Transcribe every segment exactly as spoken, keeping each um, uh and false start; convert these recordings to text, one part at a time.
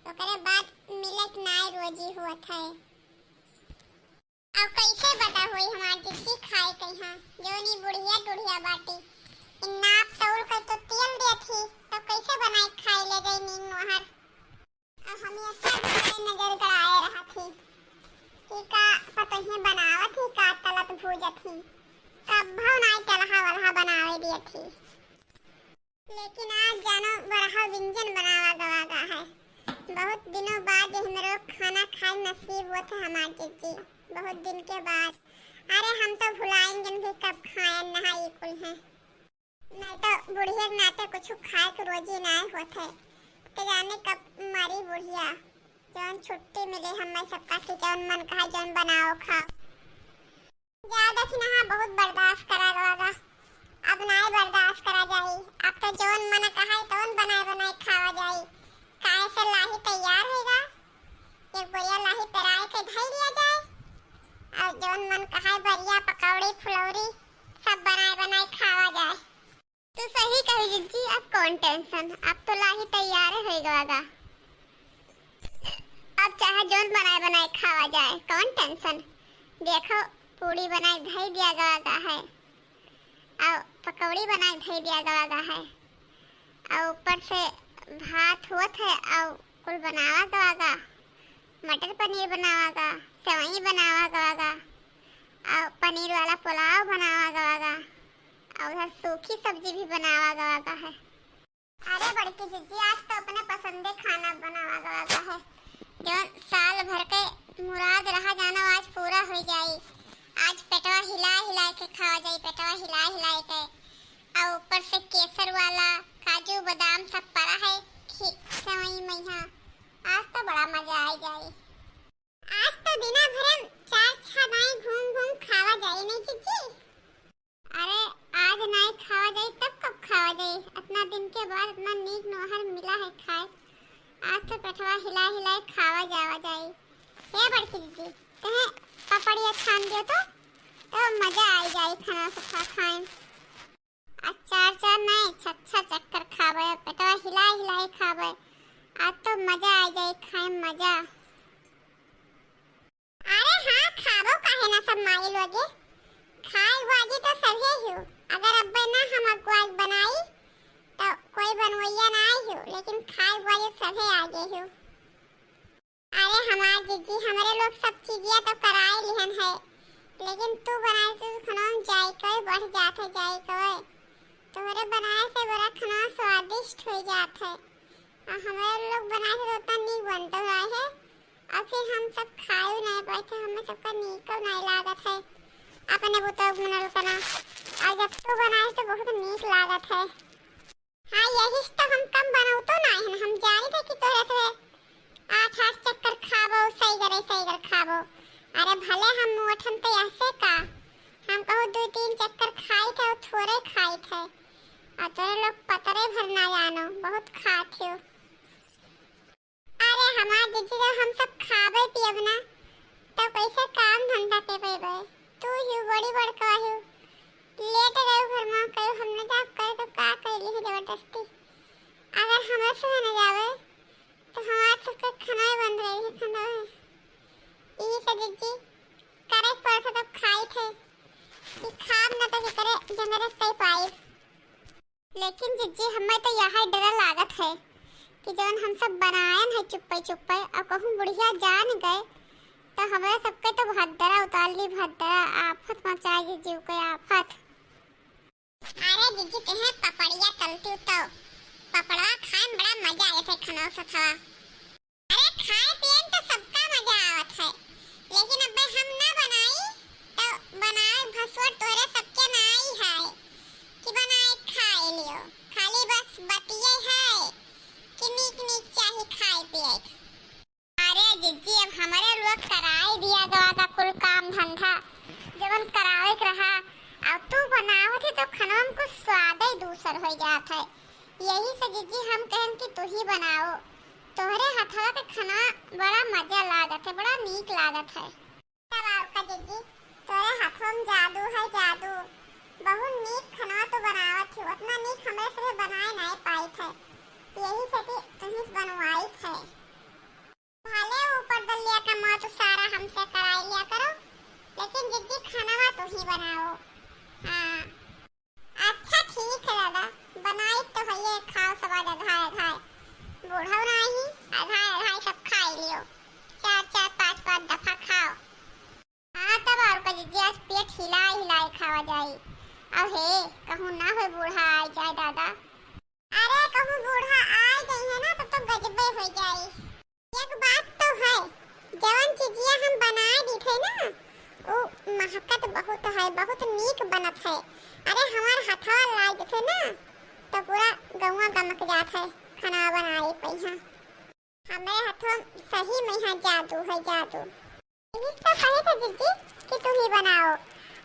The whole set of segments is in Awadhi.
ओकरे बाद मिलत नाय रोजी होत है। अब कैसे बदा होई हमार जिज्जी खाए कइहाँ, जौन ई बुढ़िया टुढ़िया बाटी। इ नाप तौल के तो तेल देत ही, तब कैसे बनाए खाए ले जाई नीक नोहर। अब हम ये सब नजर गड़ाए रहत ही कि का पतोहिया बनावत ही, का तलत भूजत ही, कब्बो नाय चलहा वलहा बनावे दियत ही। लेकिन आज जानो बड़हा व्यंजन बनावा गवा गा है। बहुत दिनों बाद ये हमरो खाना खाए नसीब होत है हमार जिज्जी, बहुत दिन के बाद। अरे हम तो भुलाएंगे कि कब खाए नहा ये कुल है, नहीं तो बुढ़िया के नाते कुछ खाए के रोजी ना होत है। तो जाने कब मरी बुढ़िया, जौन छुट्टी मिले हमें सबका कि जौन मन कहा जौन बनाओ खाओ। जाओ दखिनहा, बहुत बर्दाश्त करा गवा गा, अब नाय बर्दाश्त करा जाई। अब तो जौन मन कहाई तौन बनाए बनाए खावा जाई। काहे से लाही तैयार होइगा, एक बोरिया लाही पेराए के धई लिया जाए, और जौन मन कहाई बरिया पकौड़ी फुलौरी सब बनाए बनाए खावा जाए। तू सही कही जिज्जी, अब कौन tension, अब तो लाही तैयार होइगा। अब चाहे जौन बनाए बनाए खावा जाए, कौन tension। देखो, पूड़ी बनाए धई दिया गवा गा है, और पकौड़ी बनाए धई दिया गवा गा है, और ऊपर से भात होत है, और कुल बनावा गवा गा, मटर पनीर बनावा गा, सेवई बनावा गवा गा, और पनीर वाला पुलाव बनावा गवा गा, और उधर सूखी सब्जी भी बनावा गवा गा है। अरे बड़की जिज्जी, आज तो अपने पसंदे खाना बनावा गवा गा है। जौन साल भर के मुराद रहा जाना, आज पूरा हो जाई। आज पेटवा हिला हिला के खावा जाई, पेटवा हिला हिला के। और ऊपर से केसर वाला काजू बादाम सब पड़ा है खी-, सेवई में यहाँ। आज तो बड़ा मजा आ जाई। आज तो दिना भर हम चार छह दाई घूम घूम खावा जाई, नहीं जिज्जी? अरे, आज नाई खावा जाई, तब कब खावा जाई? इतना दिन के बाद इतना नीक नोहर मिला है खाए। आज तो पेटवा हिला हिलाए खावा जावा जाई। ए बड़की जिज्जी, तहे पपड़िया छान दियो तो, तो मजा आई जाई खाना सुखा खाए। आज चार चार नाई, छह छह चक्कर खावे, पेटवा हिला हिलाए खावे। आज तो मजा आ जाए खाए, मजा। अरे हाँ, खाबो काहे ना सब माई लोगे। खाए अगुआजी तो सभे हियो। अगर अब्बे ना हम अगुआज बनाई, तो कोई बनवैया ना आई हियो, लेकिन खाए अगुआजी सभे आगे हियो। अरे हमार जिज्जी, हमरे लोग सब चीजिया तो कराए लिहन है, लेकिन तू बनाए से खाना में जायका बढ़ जात है, जायका। तोहरे बनाए से बड़ा खाना स्वादिष्ट हो जात है, और हमरे लोग बनाए से तो उतना नीक बनते हुआ है, और फिर हम सब खाए नहीं पाए थे, हमें सबका नीक नहीं लागत है। अपने बुतोग मनल कना, और जब तू बनाए तो बहुत नीक लागत है। हाँ, यही से तो हम कम बनौतो ना हन। हम जानी थे कि तोहरे से आठ आठ चक्कर खाबो, सही करे, सही कर खाबो। अरे भले हम मोटन तो ऐसे का, हम कहूँ दो तीन चक्कर खाई थे, वो थोड़े खाई थे। और तोरे लोग पतरे भर ना जानो, बहुत खात हो। अरे हमार जिज्जी, जब हम सब खाबे पियब ना, तब कैसे काम धंधा के पेबे? तू ही बड़ी बड़का हो, लेट गयो घर में, कहो हमने जाब करे तो का कैली है जबरदस्ती? अगर हमारे से न जावे, तो हमार सबके खाना ही बंद रही है, खाना है। यही से जिज्जी, करे के पड़त है तब खाई थे, कि खाब ना तो के करे जंगरस कई पाई। लेकिन जिज्जी, हमें तो यह डर लागत है कि जौन हम सब बनायन है चुप्पे चुप्पे, और कहूँ बुढ़िया जान गए, तो हमारे सबके तो भद्दरा उतार ली, भद्दरा आफत मचाए जिज्जी, के आफत। अरे जिज्जी, तोहे पपड़िया तलती तो पपड़वा खाए में बड़ा मजा आए थे खाना सथवा। अरे खाए पिए में तो सबका मजा आवत है, लेकिन अबे हम ना बनाई तो बनाए भसुर तोरे सबके ना आई है कि बनाए खाए लियो, खाली बस बतिये है कि नीक नीक चाही खाए पिए। अरे जिज्जी, अब हमरे लोग कराए दिया गवा का कुल काम धंधा, जवन करावे के रहा, अब तू बनावत ही तो खनवा में कुछ स्वादे दूसर हो जात है। यही से जिज्जी हम कहन कि तू ही बनाओ, तोहरे हथवा के खनवा बड़ा मजा लागत है, बड़ा नीक लागत है। तब और का जिज्जी, तोरे हथवा में जादू है, जादू। बहुत नीक खनवा तू बनावत ही, उतना नीक हमरे से बनाए नहीं पाई थे, यही से कि तुहीं से बनवाई थे। हे, कहूँ ना होय बूढ़ा आय जाय दादा। अरे, कहूँ बूढ़ा आय जइहैं ना, तब तो गजबे होय जाई। एक बात तो है, जवन चीजिया हम बनाय दीथे ना, उ महकत बहुत है, बहुत नीक बनत है। अरे, हमार हथवा लाग जइथे ना, तो पूरा गौवा गमक जात है, खाना बनाए पइहाँ। हमरे हथवा सही में यहाँ जादू है, जादू। यही तो कहे थे जीजी कि तू ही बनाओ।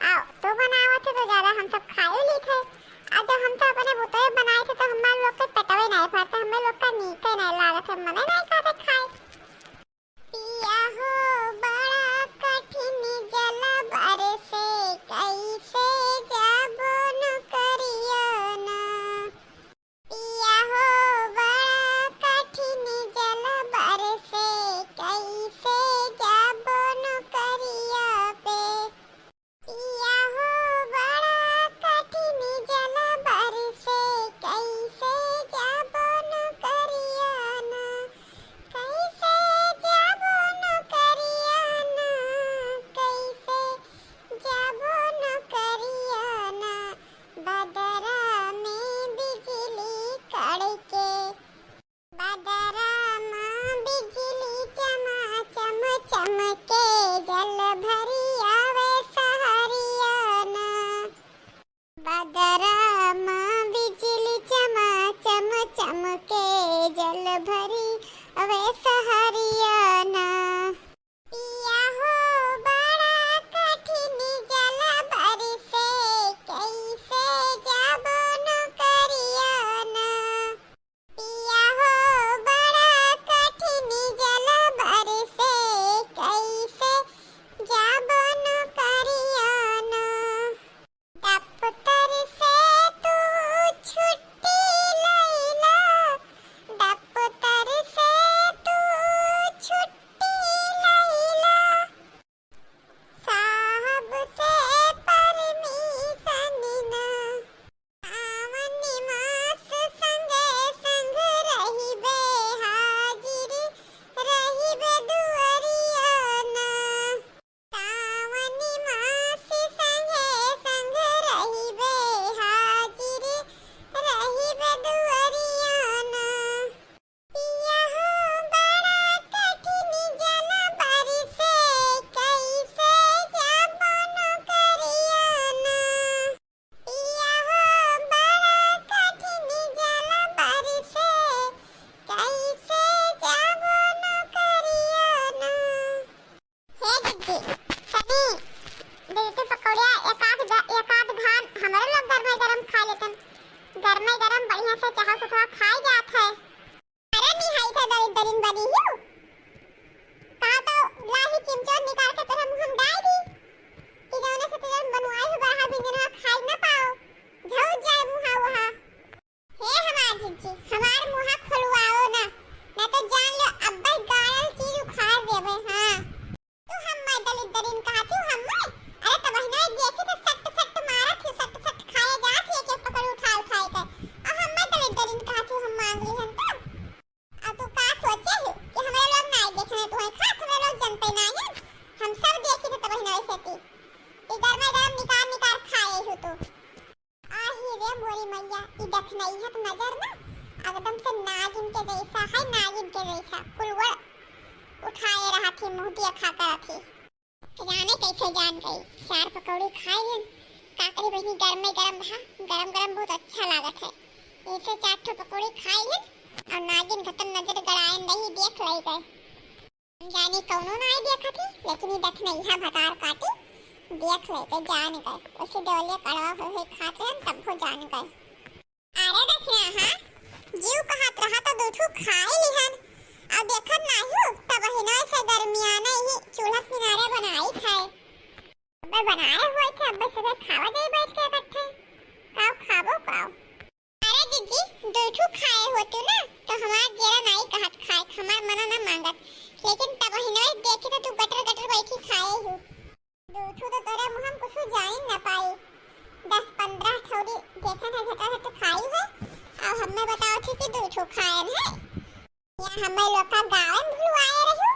आओ, तू बनावत है तो ज्यादा हम सब खाए ली थे। आ जब हम तो अपने बुतवे बनाए थे तो हमारे लोग के पेटवे नहीं भरते, हमें लोग का नीके नहीं लागत है, मने नहीं कहते खाए। पिया हो बड़ा कठिन जल बरसे, कैसे जाबो नौकरिया ना। पिया हो बड़ा कठिन जल बरसे, कैसे जाबो नौकरिया पे। पिया हो बड़ा कठिन जल बरसे, कैसे जाबो नौकरिया ना, कैसे जाबो नौकरिया ना, कैसे जाबो नौकरिया ना। बदरा में बिजली कड़के, बदरा मा बिजली चमाचम चमके, जल भरी आवे सहरिया ना। बदरा मा बिजली चमाचम चमके, जल भरी आवे सहरिया ना। पिया हो बड़ा कठिन जल बरसे, कैसे जाबो नौकरिया ना। पिया हो बड़ा कठिन जल बरसे, कैसे जाबो नौकरिया ना। दफ्तर से तू छुट्टी लैला, दफ्तर से तू छुट्टी लैला, साहब से परमिशन ना। सावन मास संगे संग रहिबे, हाजिरी रहिबे दुअरिया ना। सावन मास संगे संग रहिबे, हाजिरी रहिबे दुअरिया ना। पिया हो बड़ा कठिन जल बरसे, कैसे जाबो नौकरिया ना। पिया हो बड़ा कठिन जल बरसे, कैसे जाबो नौकरिया ना। हे दीदी, तनी दे देते पकौड़िया, एक आध ग-, एक आध घान हमरे लोग गरमे गरम खा लेतन। गरमे गरम बढ़िया से चाहा सुथवा खाए जात है। अरे निहाई थे दरिद्दरिन बनी हूँ। कहा तो लाही चिमचो निकाल के तोरा मुँह में डाल दी। कि जौने से तुझे बनवाई हो बड़ा बिंदनवा खाई ना पाओ। झौज जाए मुँहा वहा। हे हमार जीजी, हमार मुँहा खुलवाओ ना, ना तो जान लो अब्बे गाड़ल चीज उखाड़ देबे, हाँ। तू हम्मे दलिद्दरिन कहत हूँ हम्मे? अरे तबहिना देखे तो सट सट मारत ही, सट सट खाए जात ही, एक एक पकड़ उठा उठाए के। और हम्मे दलिद्दरिन कहत हूँ हम मांग ली हन तो? अब तू का सोचे हूँ कि हमरे लोग नाई देखे हैं तुम्हें खात, हमरे लोग जनते नाई हैं, हम सब देखी थे तबहिना ऐसे थी। कि गरमे गरम निकार निकार खाए हूँ तू। आही रे मोरी मैया, ई दखनैहत नजर ना एकदम से नागिन के जैसा है, नागिन के जैसा। कुलवड़ उठाए रहत ही, मुँह देखा करत ही। जाने कैसे जान गई। चार पकौड़ी खाए हन, का करी बहिनी, गरमे गरम भा, गरम गरम बहुत अच्छा लागत है। ऐसे चार ठो पकौड़ी खाए हन और नागिन घतन नजर गड़ायन रही, देख लई गए। जानी कौनो नाई देखत ही, लेकिन ई दखनैहा भतार काटी देख लेते जान गए। उसे देवलिया कड़वा होए होए खात रहन, तब्बो जान गए। अरे दखिया, हाँ, जीव कहत रहा तो दू ठू खाए लिहन। अब देखत नाही हो, तबहिना से दरमियाना ही चूल्हा किनारे बनाई खाए। अबे बनाए हुए थे, अबे सबे खावा जाई बैठ के इकट्ठे। काव खाबो काव? अरे जीजी, दू ठू खाए होतू ना, तो हमार जेरा नाई कहत खाए, हमार मना ना मांगत। लेकिन तबहिना देखे तो तू गटर गटर बैठी खाए हूँ। दू ठू तो तोरे मुँह में कुछ जाइन ना पाई। दस पन्द्रह ठौरी देखन है झटाझट खाई है, अब हमें बताओ थी कि दू ठू खाए है। या हमें लोग का गाँव में भुलवाए रहू,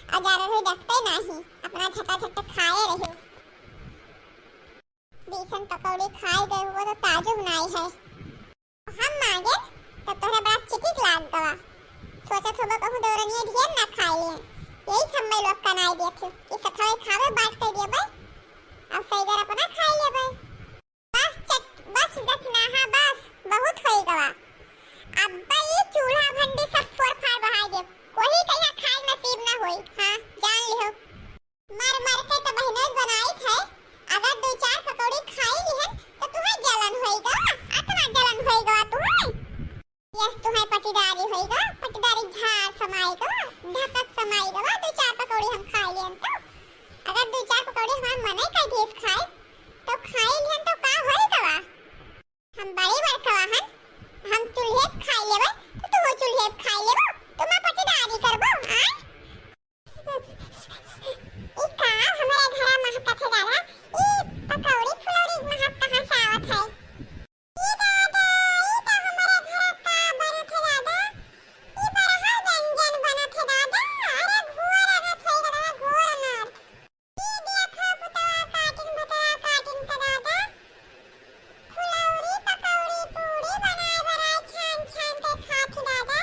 और ज्यादा कोई देखते नहीं, अपना झटाझट खाए रहू। बीसन पकौड़ी खाए गए हुआ तो ताजुब नाई है। हम मांगे तो तोहरे बड़ा चिटिक लाग गवा। सोचत होबो कहूँ देवरनिया ढेर ना खाए लिए, यही सब मैं लोग का नाई दिए थे कि सथवे खावे बांट कर दिए भाई, अब सही दर अपना खाए ले भाई। बस चट, बस जखना, हाँ बस, बहुत होई गवा। अब ई चूल्हा भंडी सब फोड़ फाड़ बहाई देब, कोई कहिया खाए नसीब ना होई। हाँ, जान लिहो। मर मर के तो बहिनोई बनाई थे, अगर दो चार पकौड़ी खाई लिहन तो तुम्हें जलन होई गवा, अतना जलन होई गवा तुम्हें। यस, तुम्हें पटीदारी होई गवा, पटीदारी झार समाई गवा, ढकत समाई गवा, दो चार पकौड़ी हम खाई लिहन तो। अगर दो चार पकौड़ी हमार मने कर देस खाए, तो खाई लिहन तो का होई गवा? हम बड़ी बड़कवा हन, हम चूल्हे पे खाई लेबे, तो तू चूल्हे पे खाई लेबो, तुम पटीदारी करबो, आय? ई का हमरा घरा महकत है दादा? ई पकौड़ी फुलौड़ी महक कहाँ से आवत है? ई दादा, ई तो हमरा घरा का बनत है दादा? ई बड़हर व्यंजन बनत है दादा। अरे घोर अनर्थ है दादा, घोर अनर्थ। ई देखा पुतवा काटिन भतवा काटिन का दादा। फुलौरी, पकौड़ी, पूड़ी बनाए बनाए छान छान के खात ही दादा।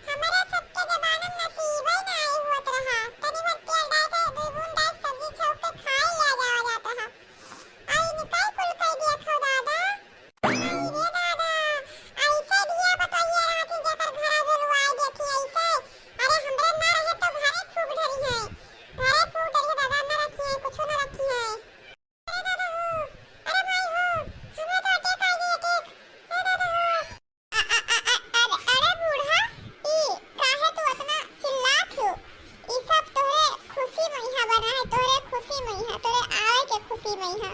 हमरे सबके जमाना में नसीबे नाई होत रहा। तनी भर तेल डाल के दुई बूंद डाल सब्जी छौंक के खाए ले जावा जात रहा। आई निकाल कुल कई दिया खो दादा। आई रे दादा, ऐसे धिया बतैया रहती जेकर घरा बेलुआई देखी ऐसे। अरे हमरे ना रहे तो घरे फूक डरी है। घरे फूक डरी है दादा, ना रखी है, कुछ ना रखी है। अरे दादा हो, अरे माई हो, हमरा तो attack आ गई, attack। अरे दादा हो। अ, अ, अ, अ, अरे, अरे बूढ़ा, ई काहे तू अतना चिल्लात हो? ई सब तोहरे खुशी मइहा बना है, तोहरे खुशी मइहा, तोहरे आवे के खुशी मइहा।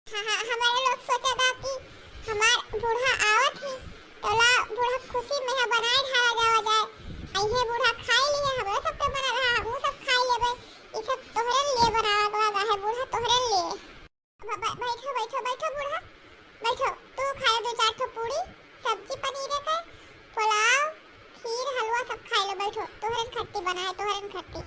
हाँ, हाँ, हमारे लोग सोचा था कि हमार बूढ़ा आवत ही, तो ला बूढ़ा खुशी मइहा बनाए ढाला जावा जाए। अइहे बूढ़ा खाई लिहे, हमरे सबके बना रहा, हमहू सब खाई लेबे। ई सब तोहरे लिए बनावा गवा है बूढ़ा, तोहरे लिए। ब-, ब-, बैठो, बैठो, बैठो बूढ़ा, बैठो। तू खाए दो चार ठो पूड़ी, सब्जी पनीर के, पुलाव, खीर, हलवा सब खाए लो, बैठो। तोहरे खट्टी बनाए, तोहरे खट्टी।